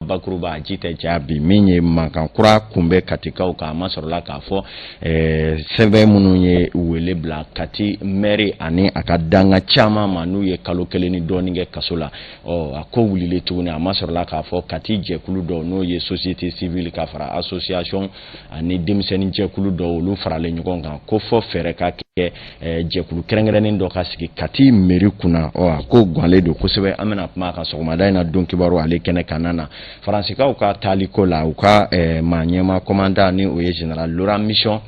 Bakuruba ji tɛ caya bi min ye mankan kura kun bɛ katikaw kan, a masɔrɔla k'a fɔ sɛbɛn minnu ye wele bila Kati mɛri ani a ka danga caman ma, n'u ye kalo kelen ni dɔɔnin kɛ kaso la. Ɔ, a ko wulilen tuguni, a masɔrɔla k'a fɔ Kati jɛkulu dɔw, n'o ye société civile ka fara association ani denmisɛnnin jɛkulu dɔw, olu faralen ɲɔgɔn kan ko fɔ fɛɛrɛ ka kɛ, jɛkulu kɛrɛnkɛrɛnnen dɔ ka sigi Kati mairie kunna. Ɔ, a ko ganlen don kosɛbɛ. An bɛna kuma a kan sɔgɔmada in na don kibaru ale kɛnɛ kanna na. Faransikaw ka taaliko la, u ka maa ɲɛma commandant, ni o ye général Laurent Mission,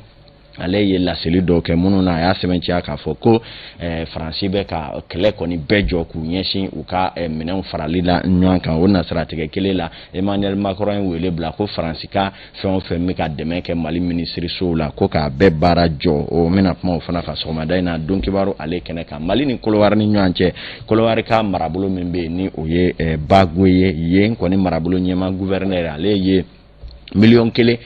ale ye laseli dɔw kɛ minnu na a y'a sɛbɛntiya k'a fɔ ko Faransi bɛ ka kɛlɛ kɔni bɛɛ jɔ k'u ɲɛsin u ka minɛnw farali la ɲɔgɔn kan. O nasiratigɛ kelen la, Emmanuel Macron ye wele bila ko Faransi ka fɛn o fɛn bɛ ka dɛmɛ kɛ Mali minisirisow la, ko k'a bɛɛ baara jɔ. O bɛna kuma o fana kan sɔgɔmada in na don kibaru ale kɛnɛ kan. Mali ni Kolowari ni ɲɔgɔn cɛ, Kolowari ka marabolo min bɛ yen, ni o ye Bagoé ye, yen kɔni marabolo ɲɛmaa gouverneur, ale ye 1,060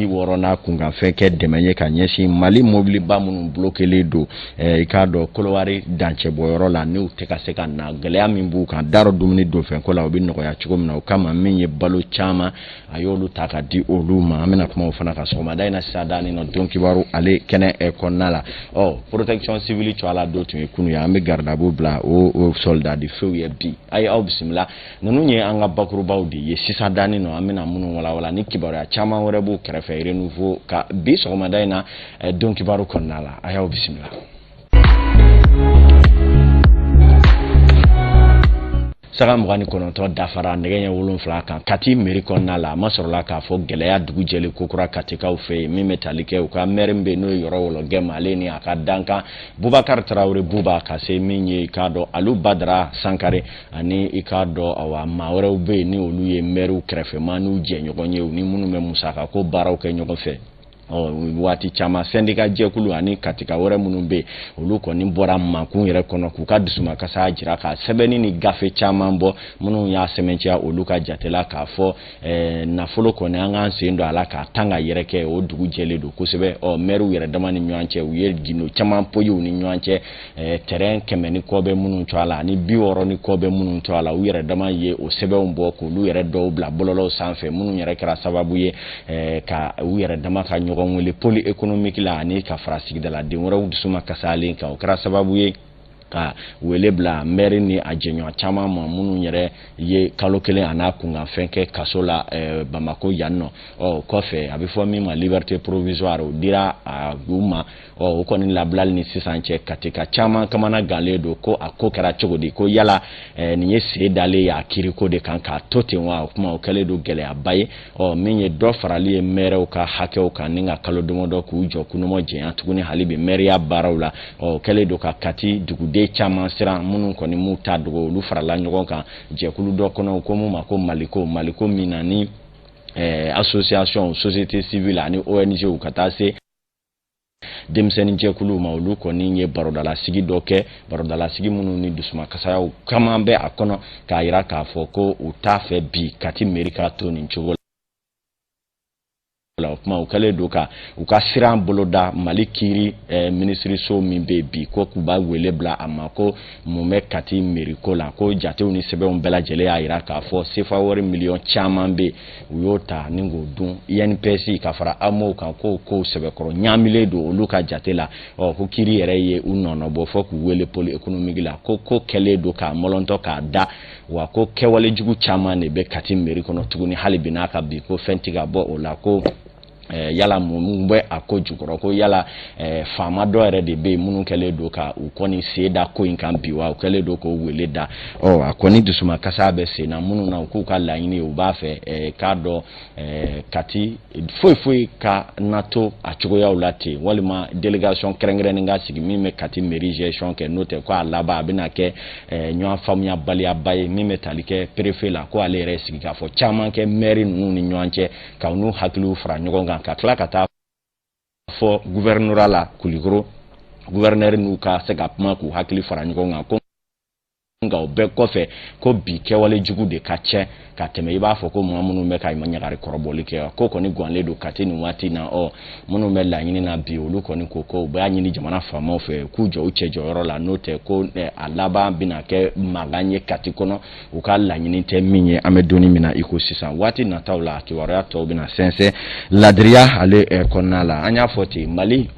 000 n'a kunkanfɛn kɛ dɛmɛ ye ka ɲɛsin Mali mobiliba minnu bloquélen don, i k'a dɔn, Kolowari dancɛbɔyɔrɔ la, n'u tɛ ka se ka na, gɛlɛya min b'u kan darɔ dumuni donfɛnko la, o bɛ nɔgɔya cogo min na. O kama, min ye balo caman, a y'olu ta ka di olu ma. An bɛna kuma o fana kan sɔgɔmada in na sisan daani nɔ don kibaru ale kɛnɛ kɔnɔna la. Ɔ, protection civile cɔ ala don tun ye kunu ye, an bɛ garde à vous bila o soldat de feu ye bi. A ye aw bisimila, ninnu ye an ka bakurubaw de ye sisan daani nɔ, an bɛna minnu walawala ni kibaruya caman wɛrɛ b'u kɛrɛfɛ Renouveau ka bi sɔgɔmada in na don kibaru kɔnɔna la. A y'aw bisimila. Saga 29 dafara nɛgɛ ɲɛ 7 kan Kati mairie kɔnɔna la. A ma sɔrɔla k'a fɔ gɛlɛya dugu jɛlen kokura Katikaw fɛ yen, min bɛ tali kɛ u ka maire min bɛ yen, n'o ye Yɔrɔ Wɔlɔgɛm, ale ni a ka dankan Bubakari Tarawele Buba, ka se min ye, i k'a dɔn, Alu Badara Sankare ani, i k'a dɔn, awa, maa wɛrɛw bɛ yen, ni olu ye mairew kɛrɛfɛma n'u jɛɲɔgɔn ye, u ni minnu bɛ musaka ko baaraw kɛ ɲɔgɔn fɛ. Ɔ, waati caman syndicat jɛkulu ani katika wɛrɛ minnu bɛ yen, olu kɔni bɔra mankun yɛrɛ kɔnɔ k'u ka dusumakasa jira ka sɛbɛnni ni gafe caman bɔ, minnu y'a sɛbɛntiya olu ka jate la k'a fɔ nafolo kɔni, an k'an sen don a la k'a tan ka yɛrɛ kɛ. O dugu jɛlen don kosɛbɛ. Ɔ, mɛriw yɛrɛ dama ni ɲɔgɔn cɛ, u ye gindo caman poyi u ni ɲɔgɔn cɛ, terrain 100 ni kɔ bɛ minnu to a la ani 60 ni kɔ bɛ minnu to a la. U yɛrɛ dama ye o sɛbɛnw bɔ k'olu yɛrɛ dɔw bila bɔlɔlɔw sanfɛ, minnu yɛrɛ kɛra sababu ye ka u yɛrɛ dama ka ɲɔgɔn wele pôle économique la ani ka fara sigidaladen wɛrɛw dusuma kasalen kan. O kɛra sababu ye ka wele bila maire ni a jɛɲɔgɔn caman ma, minnu yɛrɛ ye kalo kelen a n'a kunkanfɛn kɛ kaso la Bamako yan nɔ. Ɔ, kɔfɛ, a bɛ fɔ min ma liberté provisoire, o dira a u ma. Ɔ, o kɔni labilali ni sisan cɛ, katika caman kamana ganlen don ko a ko kɛra cogo di, ko yala nin ye sen dalen ye a kiiriko de kan k'a to ten wa? O kuma o kɛlen don gɛlɛyaba ye. Ɔ, min ye dɔ farali ye mɛrɛw ka hakɛw kan ni ka kalo damadɔ k'u jɔ kunumɔ jɛnya tuguni hali bi mɛriya baaraw la, ɔ, o kɛlen don ka Kati duguden caman siran. Minnu kɔni m'u ta dogo, olu farala ɲɔgɔn kan jɛkulu dɔ kɔnɔ ko mun ma ko Maliko, Maliko min na ni association, société civile ani ONG ka taa se denmisɛnnin jɛkuluw ma, olu kɔni ye barodalasigi dɔ kɛ, barodalasigi minnu ni dusumakasayaw caman bɛ a kɔnɔ, k'a yira k'a fɔ ko u t'a fɛ bi Kati mairie ka to nin cogo la. O kuma o kɛlen don ka u ka siran boloda Mali kiiri minisiriso min bɛ bi, ko k'u b'a wele bila a ma ko mun bɛ Kati mairie ko la, ko jatew ni sɛbɛnw bɛɛ lajɛlen y'a yira k'a fɔ sefa wari miliyɔn caman bɛ, u y'o ta ni k'o dun INPS ka fara AMO kan, ko kow sɛbɛkɔrɔ ɲaamilen don olu ka jate la. Ɔ, ko kiiri yɛrɛ ye u nɔnɔbɔ fɔ k'u wele pôle économique la, ko ko kɛlen don k'a mɔlɔntɔ k'a da wa, ko kɛwale jugu caman de bɛ Kati mairie kɔnɔ tuguni hali bi n'a ka bi, ko fɛn tɛ ka bɔ o la, ko yala mun bɛ a ko jukɔrɔ, ko yala faama dɔ yɛrɛ de bɛ yen minnu kɛlen don ka u kɔni sen da ko in kan bi wa? U kɛlen don k'o wele da. Ɔ, a kɔni dusumakasa bɛ sen na minnu na, u k'u ka laɲini ye, u b'a fɛ k'a dɔn Kati foyi foyi ka na to a cogoyaw la ten, walima délégation kɛrɛnkɛrɛnnen ka sigi min bɛ Kati mairie gestion kɛ, n'o tɛ ko a laban a bɛna kɛ ɲɔgɔn faamuyabaliyaba ye. Min bɛ tali kɛ préfet la, ko ale yɛrɛ sigi k'a fɔ caman kɛ maire ninnu ni ɲɔgɔn cɛ, ka n'u hakiliw fara ɲɔgɔn kan, ka tila ka taa fɔ gouvernorat la Kulikoro, gouverneur n'u ka se ka kuma k'u hakili fara ɲɔgɔn kan ko. Nka o bɛɛ kɔfɛ, ko bi kɛwale jugu de ka cɛ ka tɛmɛ i b'a fɔ ko maa minnu bɛ ka ɲagari kɔrɔbɔli kɛ. Ko kɔni ganlen don Kati nin waati na. Ɔ, minnu bɛ laɲini na bi, olu kɔni ko ko u b'a ɲini jamana faamaw fɛ k'u jɔ u cɛ jɔyɔrɔ la, n'o tɛ ko a laban bɛna kɛ mankan ye Kati kɔnɔ, u ka laɲini tɛ min ye. An bɛ donni min na i ko sisan, waati nataw la, kibaruya tɔw bɛna sɛnsɛn ladiriya ale kɔnɔna la. An y'a fɔ ten, Mali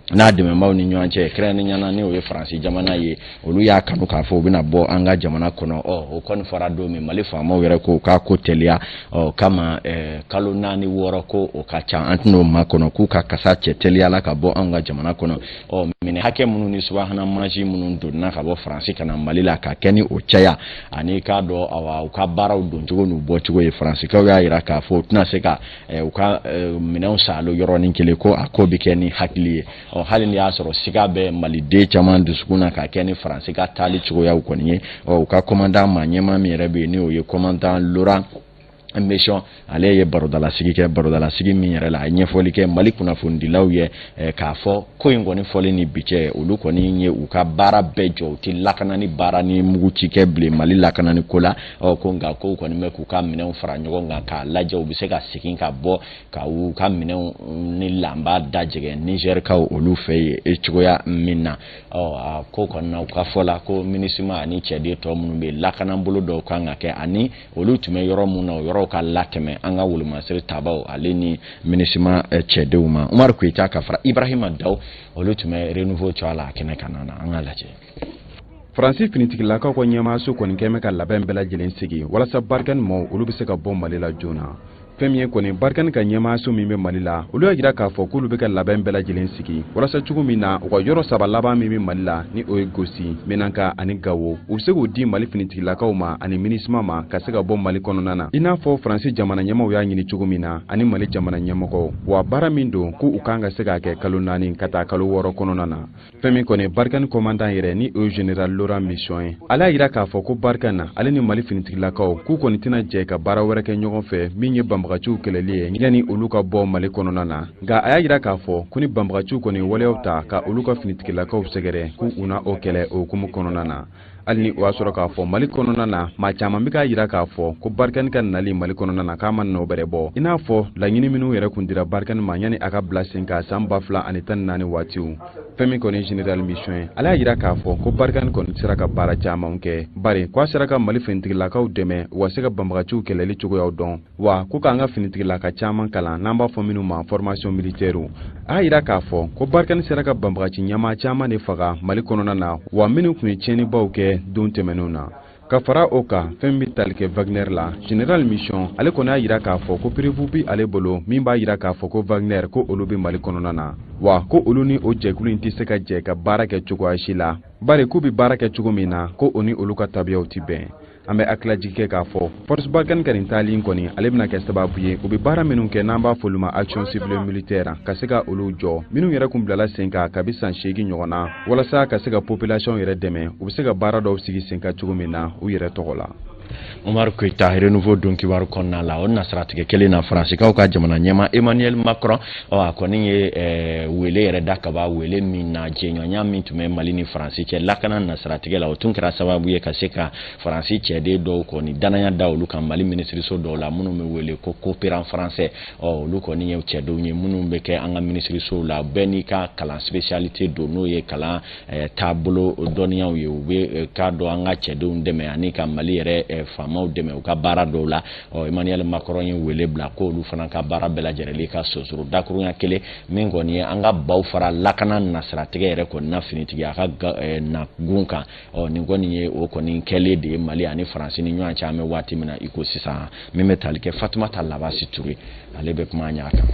n'a dɛmɛbaw ni ɲɔgɔn cɛ, kɛrɛnkɛrɛnnenya la ni o ye Faransi jamana ye, olu y'a kanu k'a fɔ u bɛna bɔ an ka jamana kɔnɔ. Ɔ, o kɔni fɔra don min, Mali faamaw yɛrɛ ko k'a ko teliya. Ɔ kama kalo 4, 6, ko o ka ca, an tɛn'o makɔnɔ, k'u ka kasa cɛ teliya la ka bɔ anw ka jamana kɔnɔ. Ɔ, minɛ hakɛ minnu ni subahana mansin minnu donna ka bɔ Faransi ka na Mali la, ka kɛ ni o caya ani k'a dɔn, awa, u ka baaraw doncogo n'u bɔcogo ye, Faransikaw y'a jira k'a fɔ u tɛna se ka u ka minɛnw san yɔrɔnin kelen, ko a ko bɛ kɛ ni hakili ye. Ɔ, hali ni y'a sɔrɔ siga bɛ maliden caman dusukun na ka kɛ ni Faransi ka taali cogoyaw kɔni ye, ɔ, u ka commandant maa ɲɛmaa min yɛrɛ bɛ yen, ni o ye commandant Laurent Mission, ale ye barodalasigi kɛ. Barodalasigi min yɛrɛ la, a ye ɲɛfɔli kɛ Mali kunnafonidilaw ye k'a fɔ ko in kɔni fɔlen ni bi cɛ, olu kɔni ye u ka baara bɛɛ jɔ, u tɛ lakana ni baara ni mugu ci kɛ bilen Mali lakanani ko la. Ɔ, ko nka kow kɔni bɛ k'u ka minɛnw fara ɲɔgɔn kan k'a lajɛ, u bɛ se ka segin ka bɔ ka u ka minɛnw ni lanba dajɛgɛ Nizɛrikaw olu fɛ yen cogoya min na. Ɔ, a ko kɔni na, u ka fɔ la ko MINUSMA ani cɛden tɔ minnu bɛ yen, lakanabolo dɔw kan ka kɛ, ani olu tun bɛ yɔrɔ mun na, o yɔrɔw ka latɛmɛ an ka wolomasiri tabaw ale ni MINUSMA cɛdenw ma. Umaru Koyita ka fara Ibrahima Daw, olu tun bɛ Renouveau cogoya la a kɛnɛ kan na. An ka lajɛ. Faransi finitigilakaw ka ɲɛmaaso kɔni kɛn bɛ ka labɛn bɛɛ lajɛlen sigi walasa Barkhane mɔɔw, olu bɛ se ka bɔ Mali la joona. Fɛn min ye kɔni Barkhane ka ɲɛmaaso min bɛ Mali la, olu y'a jira k'a fɔ k'olu bɛ ka labɛn bɛɛ lajɛlen sigi walasa cogo min na u ka yɔrɔ saba laban min bɛ Mali la, ni o ye Gosi, Menaka ani Gawo, u bɛ se k'o di Mali finitigilakaw ma ani MINUSMA ma, ka se ka bɔ Mali kɔnɔna na, i n'a fɔ Faransi jamana ɲɛmaaw y'a ɲini cogo min na ani Mali jamana ɲɛmɔgɔw. Wa baara min don, ko u kan ka se k'a kɛ kalo 4 ka taa kalo 6 kɔnɔna na. Fɛn min kɔni Barkhane commandant yɛrɛ, ni o ye général Laurent Mission ye, ale y'a jira k'a fɔ ko Barkhane ale ni Mali finitigilakaw, k'u kɔni tɛna jɛ ka baara wɛrɛ kɛ ɲɔgɔn fɛ min ye banbagaciw kɛlɛli ye yanni olu ka bɔ Mali kɔnɔna na. Nka a y'a jira k'a fɔ ko ni banbagaciw kɔni waleyaw ta ka olu ka finitigilakaw sɛgɛrɛ, k'u u na o kɛlɛ o hukumu kɔnɔna na. Hali ni o y'a sɔrɔ k'a fɔ Mali kɔnɔna na, maa caman bɛ k'a jira k'a fɔ ko Barkhane ka nali Mali kɔnɔna na, k'a ma nɔ bɛrɛ bɔ, i n'a fɔ laɲini minnu yɛrɛ kun dira Barkhane ma yanni a ka bila sen kan san 2014 waatiw. Fɛn min kɔni général Mission ye, ale y'a jira k'a fɔ ko Barkhane kɔni sera ka baara caman kɛ, bari ko a sera ka Mali finitigilakaw dɛmɛ u ka se ka banbagaciw kɛlɛli cogoyaw dɔn, wa ko k'an ka finitigilaka caman kalan, n'an b'a fɔ minnu ma formation militaire. A y'a jira k'a fɔ ko Barkhane sera ka banbagaci ɲɛmaa caman de faga Mali kɔnɔna na, wa minnu tun ye tiɲɛnibaw kɛ don tɛmɛnenw na. Ka fara o kan, fɛn bɛ tali kɛ Wagner la, général Mission ale kɔni y'a jira k'a fɔ ko preuve bi ale bolo min b'a jira k'a fɔ ko Wagner, ko olu bɛ Mali kɔnɔna na, wa ko olu ni o jɛkulu in tɛ se ka jɛ ka baara kɛ cogoya si la, bari k'u bɛ baara kɛ cogo min na, ko o ni olu ka tabiyaw tɛ bɛn. An bɛ hakililajigi kɛ k'a fɔ force Barkhane ka nin taali in kɔni, ale bɛna kɛ sababu ye u bɛ baara minnu kɛ, n'an b'a fɔ olu ma action civile militaire, ka se ka olu jɔ, minnu yɛrɛ kun bilala sen kan kabi san 8 ɲɔgɔn na, walasa ka se ka population yɛrɛ dɛmɛ, u bɛ se ka baara dɔw sigi sen kan cogo min na u yɛrɛ tɔgɔ la. Umaru Koyita, Renouveau don kibaru kɔnɔna la. O nasiratigɛ kelen na, Faransikaw ka jamana ɲɛma Emmanuel Macron, ɔ, a kɔni ye wele yɛrɛ da kaba, wele min na jɛɲɔgɔnya min tun bɛ Mali ni Faransi cɛ lakana nasiratigɛ la, o tun kɛra sababu ye ka se ka Faransi cɛden dɔw kɔni danaya da olu kan Mali minisiriso dɔw la, minnu bɛ wele ko coopérant français. Ɔ, olu kɔni ye cɛdenw ye minnu bɛ kɛ an ka minisirisow la, bɛɛ n'i ka kalan spécialité don, n'o ye kalan taabolo dɔnniyaw ye. U bɛ k'a dɔn an ka cɛdenw dɛmɛ ani ka Mali yɛrɛ faamaw dɛmɛ u ka baara dɔw la. Ɔ, Emmanuel Macron ye wele bila ko olu fana ka baara bɛɛ lajɛlen ka sonsoro dakurunya kelen min kɔni ye an ka baw fara lakana nasiratigɛ yɛrɛ kɔni na finitigiya ka na gun kan. Ɔ, nin kɔni ye o kɔni kɛlen de ye Mali ani Faransi ni ɲɔgɔn cɛ an bɛ waati min na i ko sisan. Min bɛ tali kɛ Fatumata Labasi Ture, ale bɛ kuma ɲɛ a kan.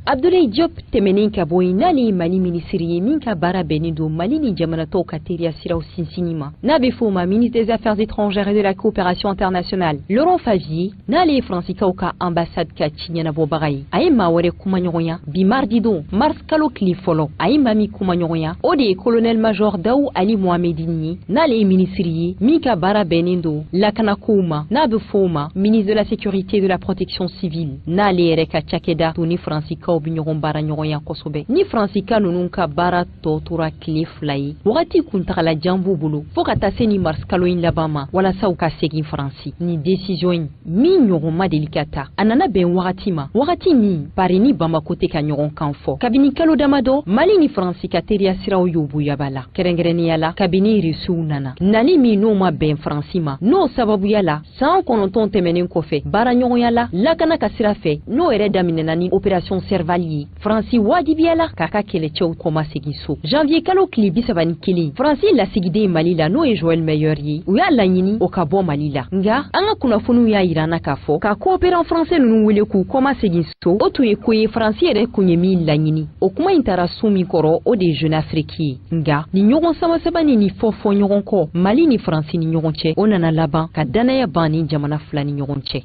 Abdoulaye Diop tɛmɛnen ka bɔ yen, n'ale ye Mali minisiri ye min ka baara bɛnnen don Mali ni jamana tɔw ka teriya siraw sinsinni ma, n'a bɛ fɔ o ma ministre des Affaires étrangères et de la Coopération internationale, Laurent Favier, n'ale ye Faransikaw ka ambassade ka ci ɲɛnabɔbaga ye, a ye maa wɛrɛ kumaɲɔgɔnya bi mardi don, mars kalo tile fɔlɔ. A ye maa min kumaɲɔgɔnya, o de ye colonel major Daou Ali Mohamedine ye, n'ale ye minisiri ye min ka baara bɛnnen don lakanakow ma, n'a bɛ fɔ o ma ministre de la Sécurité et de la Protection civile, n'ale yɛrɛ ka cakɛda to ni Faransikaw Faransikaw bɛ ɲɔgɔn baara ɲɔgɔnya kosɛbɛ. Ni Faransika ninnu ka baara tɔ tora tile 2 ye, wagati kuntagalajan b'u bolo fo ka taa se ni mars kalo in laban ma walasa u ka segin Faransi. Nin décision in min ɲɔgɔn ma deli ka ta, a nana bɛn wagati ma, wagati min Paris ni Bamako tɛ ka ɲɔgɔn kan fɔ. Kabini kalo damadɔ, Mali ni Faransi ka teriya siraw y'u buyaba la, kɛrɛnkɛrɛnnenya la kabini Rusiw nana. Nali min n'o ma bɛn Faransi ma, n'o sababuya la san 9 tɛmɛnen kɔfɛ baaraɲɔgɔnya la lakana ka sira fɛ, n'o yɛrɛ daminɛna ni opération Serval ye, Faransi wajibiyala k'a ka kɛlɛcɛw kɔmasegin so. Janvier kalo tile 31, Faransi lasigiden Mali la, n'o ye Joël Meyer ye, u y'a laɲini o ka bɔ Mali la. Nka an ka kunnafoniw y'a yira an na k'a fɔ ka coopérant français ninnu wele k'u kɔmasegin so, o tun ye ko ye Faransi yɛrɛ kun ye min laɲini. O kuma in taara sun min kɔrɔ, o de ye Jeune Afrique ye. Nka ni ɲɔgɔn sama-sama ni fɔ-fɔ ɲɔgɔn kɔ Mali ni Faransi ni ɲɔgɔn cɛ, o nana laban ka danaya ban ni jamana fila ni ɲɔgɔn cɛ.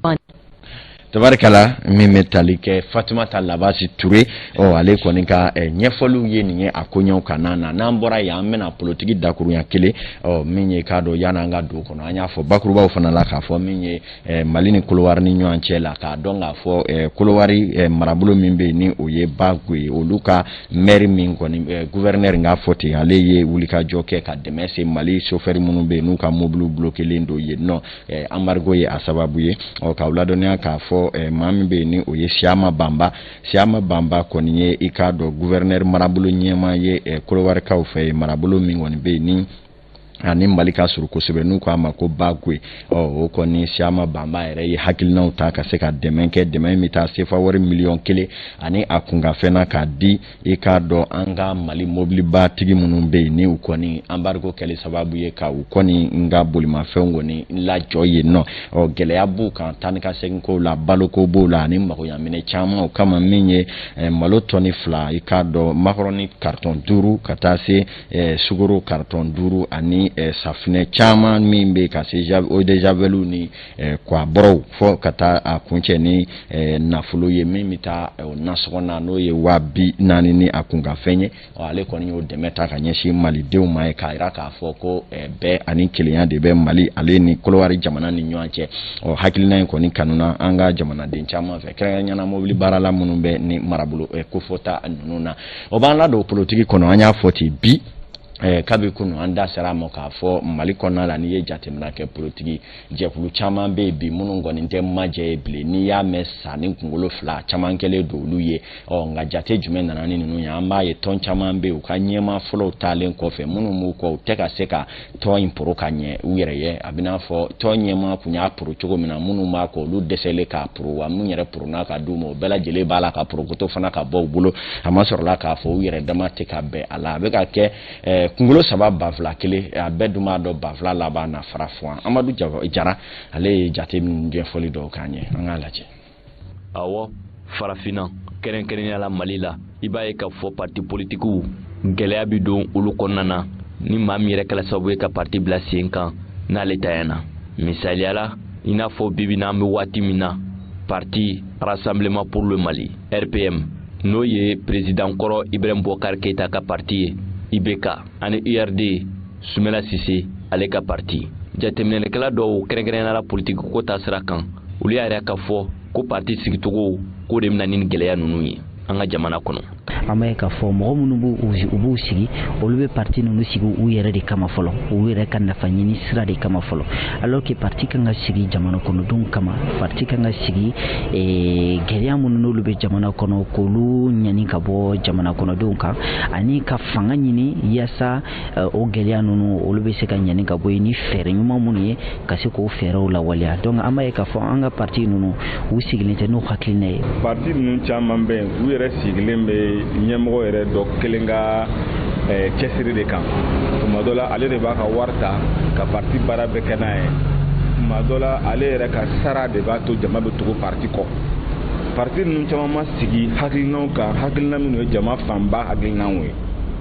Tabarikala, min bɛ tali kɛ Fatumata Labasi Ture, ɔ ale kɔni ka ɲɛfɔliw ye nin ye a koɲɛw kan. Na n'an bɔra yen, an bɛna politiki dakurunya kelen, ɔ min ye k'a dɔn yan'an ka don kɔnɔ, an y'a fɔ bakurubaw fana la k'a fɔ min ye Mali ni Kolowari ni ɲɔgɔn cɛ la, k'a dɔn k'a fɔ Kolowari marabolo min bɛ yen ni o ye Bago ye, olu ka maire min kɔni, gouverneur n k'a fɔ ten, ale ye wulikajɔ kɛ ka dɛmɛ se Mali chauffeur minnu bɛ yen n'u ka mobiliw bloquélen don yen nɔ, embargo ye a sababu ye. Ɔ k'aw ladɔnniya k'a fɔ maa min bɛ yen ni o ye Siyama Banba, Siyama Banba kɔni ye i k'a dɔn gouverneur marabolo ɲɛmaa ye Kolowarikaw fɛ yen, marabolo min kɔni bɛ yen ni ani Mali ka surun kosɛbɛ, n'u k'a ma ko Bagoe. Ɔ o kɔni Siyama Banba yɛrɛ ye hakilinaw ta ka se ka dɛmɛ kɛ, dɛmɛ min bɛ taa sefa wari 1 miliyɔn ani a kunkanfɛn na, k'a di i k'a dɔn an ka Mali mobilibatigi minnu bɛ yen ni u kɔni embargo kɛli sababu ye ka u kɔni n ka bolimafɛnw kɔni lajɔ yen nɔ. Ɔ gɛlɛya b'u kan taa ni ka segin kow la, baloko b'o la ani magoɲaminɛ caman. O kama min ye malo tɔni 2, i k'a dɔn makɔrɔni carton 5, ka taa se sukaro carton 5 ani safunɛ caman min bɛ ka se eau de javel ni kuwabɔrɔw, fɔ ka taa a kuncɛ ni nafolo ye min bɛ taa o nasɔngɔ na, n'o ye 40 000 ni a kunkanfɛn ye. Ɔ ale kɔni y'o dɛmɛ ta ka ɲɛsin malidenw ma ye, k'a jira k'a fɔ ko bɛɛ ani kelenya de bɛ Mali ale ni Kolowari jamana ni ɲɔgɔn cɛ. Ɔ hakilina in kɔni kanuna an ka jamanaden caman fɛ, kɛrɛnkɛrɛnnenya mobili baarala minnu bɛ ni marabolo kofɔta ninnu na. O b'an ladon politiki kɔnɔ. An y'a fɔ ten bi, kabi kunu an da sera a ma k'a fɔ Mali kɔnɔna la, n'i ye jateminɛ kɛ, politiki jɛkulu caman bɛ yen bi minnu kɔni tɛ majɛ ye bilen. N'i y'a mɛn sa ni kunkolo fila, caman kɛlen don olu ye. Ɔ nka jate jumɛn nana ni ninnu ye? An b'a ye tɔn caman bɛ yen, u ka ɲɛmaa fɔlɔw taalen kɔfɛ, minnu b'u kɔ, u tɛ ka se ka tɔn in poro ka ɲɛ u yɛrɛ ye. A bɛ n'a fɔ tɔn ɲɛmaa kun y'a poro cogo min na, minnu b'a kɔ, olu dɛsɛlen k'a poro wa mun yɛrɛ poro n'a ka d'u ma, o bɛɛ lajɛlen b'a la ka porokoto fana ka bɔ u bolo. A ma sɔrɔ la k'a fɔ u yɛrɛ dama tɛ ka bɛn a la, a bɛ ka kɛ kunkolo saba banfila kelen, a bɛɛ dun b'a dɔn banfila laban na fara fuwan. Amadu Jara, ale ye jate min ɲɛfɔli dɔw k'an ye, an k'a lajɛ. Awɔ, Farafinna, kɛrɛnkɛrɛnnenya la Mali la, i b'a ye k'a fɔ parti politikiw gɛlɛya bi don olu kɔnɔna na, ni maa min yɛrɛ kɛla sababu ye ka parti bila sen kan n'ale tayana. Misaliya la, i n'a fɔ bibi n'an bɛ waati min na, parti Rassemblement pour le Mali, RPM, n'o ye président kɔrɔ Ibrahim Boubacar Keïta ka parti ye, IBK ani URD, Sumela Sise ale ka parti. Jateminɛlikɛla dɔw, kɛrɛnkɛrɛnnenya la politiki ko ta sira kan, olu y'a yira k'a fɔ ko parti sigicogo k'o de bɛna ni gɛlɛya ninnu ye an ka jamana kɔnɔ. An b'a ye k'a fɔ mɔgɔ minnu b'u u b'u sigi, olu bɛ parti ninnu sigi u yɛrɛ de kama fɔlɔ, u yɛrɛ ka nafa ɲini sira de kama fɔlɔ, alors que parti kan ka sigi jamana kɔnɔdenw kama. Parti kan ka sigi gɛlɛya minnu n'olu bɛ jamana kɔnɔ, k'olu ɲani ka bɔ jamana kɔnɔdenw kan, ani ka fanga ɲini yaasa o gɛlɛya ninnu olu bɛ se ka ɲani ka bɔ yen ni fɛɛrɛ ɲuman minnu ye, ka se k'o fɛɛrɛw lawaleya. Donc an b'a ye k'a fɔ an ka parti ninnu, u sigilen tɛ n'u hakilina ye. Parti ninnu caman bɛ yen, u yɛrɛ sigilen bɛ ɲɛmɔgɔ yɛrɛ dɔ kelen ka cɛsiri de kan. Tuma dɔ la, ale de b'a ka wari ta ka parti baara bɛɛ kɛ n'a ye. Tuma dɔ la, ale yɛrɛ ka sara de b'a to jama bɛ tugu parti kɔ. Parti ninnu caman ma sigi hakilinaw kan, hakilina minnu ye jama fanba hakilinaw ye,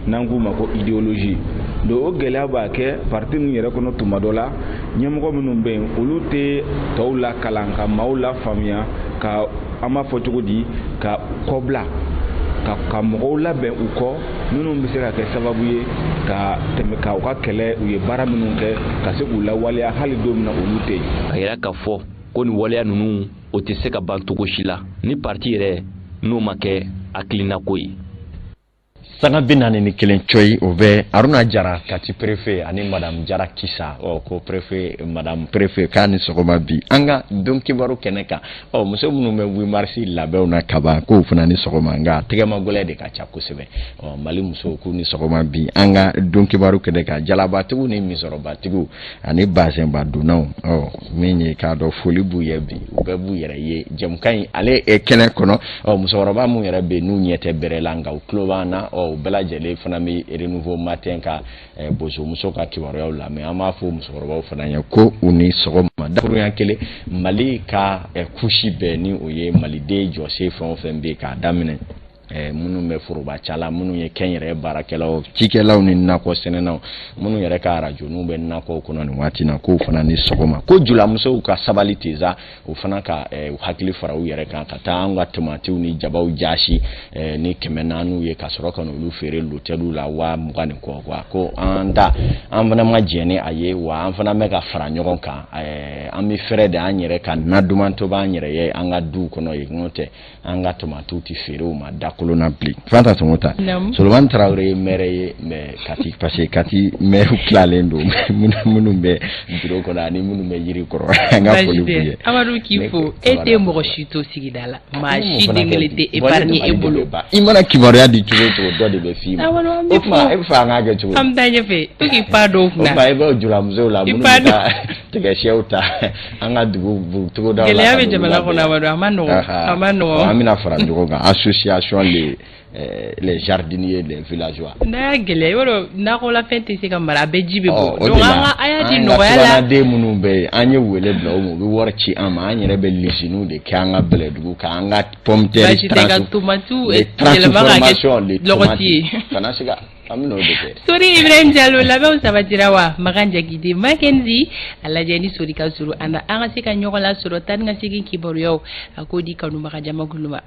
n'an k'u ma ko idéologie. Donc o gɛlɛya b'a kɛ parti ninnu yɛrɛ kɔnɔ. Tuma dɔ la, ɲɛmɔgɔ minnu bɛ yen, olu tɛ tɔw lakalan ka maaw lafaamuya, ka an b'a fɔ cogo di, ka kɔbila ka mɔgɔw labɛn u kɔ minnu bɛ se ka kɛ sababu ye ka tɛmɛ ka u ka kɛlɛ, u ye baara minnu kɛ, ka se k'u lawaleya hali don min na olu tɛ yen. A yira k'a fɔ ko nin waleya ninnu, o tɛ se ka ban cogo si la ni parti yɛrɛ N'o ma kɛ hakilinako ye. Sanga 41 cɔyi, o bɛ Aruna Jara, Kati préfet, ani madame Jara Kisa. Ɔ, ko préfet, madame préfet, k'a ni sɔgɔma. Bi an ka don kibaru kɛnɛ kan, ɔ, muso minnu bɛ 8 mars labɛnw na kaban, k'o fana ni sɔgɔma. Nka tɛgɛmagɛlɛ de ka ca kosɛbɛ. Ɔ, Mali musow k'u ni sɔgɔma bi an ka don kibaru kɛnɛ kan. Jalabatigiw ni misɔrɔbatigiw ani bazɛnba dunnaw, ɔ, min ye k'a dɔn, foli b'u ye bi, u bɛɛ b'u yɛrɛ ye jɛmukan in ale kɛnɛ kɔnɔ. Ɔ, musokɔrɔba mun yɛrɛ bɛ yen n'u ɲɛ tɛ bɛrɛ la, nka u tulo b'an na, ɔ, u bɛɛ lajɛlen fana bɛ Renouveau Matin ka bosomuso ka kibaruyaw lamɛn. An b'a fɔ musokɔrɔbaw fana ye ko u ni sɔgɔma. Dakurunya kelen, Mali ka couche bɛɛ, ni o ye maliden jɔsen fɛn o fɛn bɛ yen, k'a daminɛ minnu bɛ foroba ca la, minnu ye kɛnyɛrɛye baarakɛlaw, cikɛlaw ni nakɔ sɛnɛnaw, minnu yɛrɛ ka arajo n'u bɛ nakɔw kɔnɔ nin waati na, k'o fana ni sɔgɔma. Ko julamusow ka sabali teza, o fana ka u hakili fara u yɛrɛ kan ka taa an ka tomatiw ni jabaw jasi ni 400 ye, ka sɔrɔ ka n'olu feere lotɛliw la 20,000 ni kɔ. Wa ko an da, an fana ma jɛn ni a ye, wa an fana bɛ ka fara ɲɔgɔn kan. An bɛ fɛrɛ de an yɛrɛ ka na duman tobi an yɛrɛ ye an ka duw kɔnɔ yen, n'o tɛ an ka tomatiw tɛ feere u ma dakolon na bilen. Fanta Sɔngɔ ta, Solomani Tarawele ye maire ye, mais Kati, parce que Kati maire tilalen don, minnu bɛ bureau kɔnɔ ani minnu bɛ yiri kɔrɔ. An ka foli b'u ye. Amadu, k'i fo. E tɛ mɔgɔ si to sigida la, maa si den kelen tɛ épargné e bolo. I mana kibaruya di cogo o cogo, dɔ de bɛ f'i ma. O tuma e bɛ fɛ an k'a kɛ cogo di? An bɛ taa ɲɛfɛ to k'i pan dɔw kunna. O tuma e bɛ julamusow la minnu bɛ taa tigɛ sɛw ta an ka dugu togodaw la. Gɛlɛya bɛ jamana kɔnɔ, Amadu, a ma nɔgɔn, a ma nɔgɔn. An bɛna fara ɲɔgɔn kan, association les jardiniers, les villageois. N'a y'a gɛlɛya, i b'a dɔn, nakɔlafɛn tɛ se ka mara, a bɛɛ ji bɛ bɔ. Donc an ka a y'a di nɔgɔya la. An ka minnu bɛ yen, an ye wele bila u ma, u bɛ wari ci an ma. An yɛrɛ bɛ lisininw de kɛ an ka bɛlɛdugu k'an ka pomme de terre. Baasi tɛ ka tomatiw yɛlɛma k'a kɛ lɔgɔti ye. Kana se ka an bɛn'o de kɛ. Sori Ibrahim Jalo, labɛnw sabatira wa? Makan Jakite Makenzi, a lajɛ ni Sori ka surun an na, an ka se ka ɲɔgɔn lasɔrɔ taa ni ka segin kibaruyaw, a k'o di kanubaga jamakulu ma.